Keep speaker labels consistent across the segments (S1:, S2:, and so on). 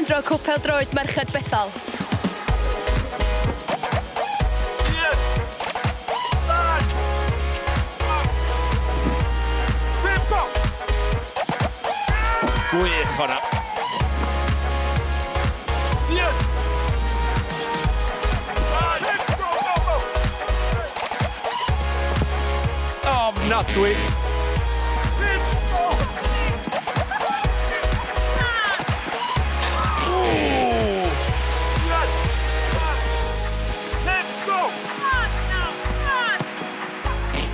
S1: Penfro Cwp Pêl-droed Merched Bethel.
S2: Gwych honna. Ofnadwy.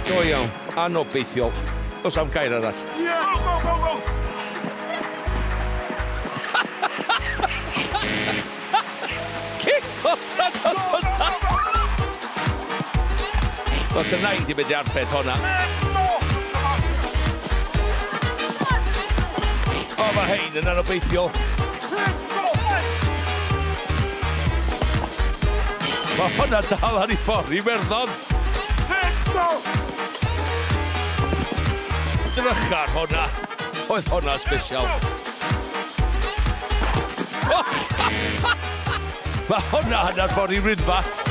S2: Go iawn. Anobeithiol. Does am gair arall. Cic allan o hwnna! Os y nain di mynd i arbed honna. O, mae hein yn anobeithiol. Mae honna dal ar ei ffordd i Werddon. Drycha ar honna. Oedd honna special. Mae honna hanner ffordd i Wyddfa.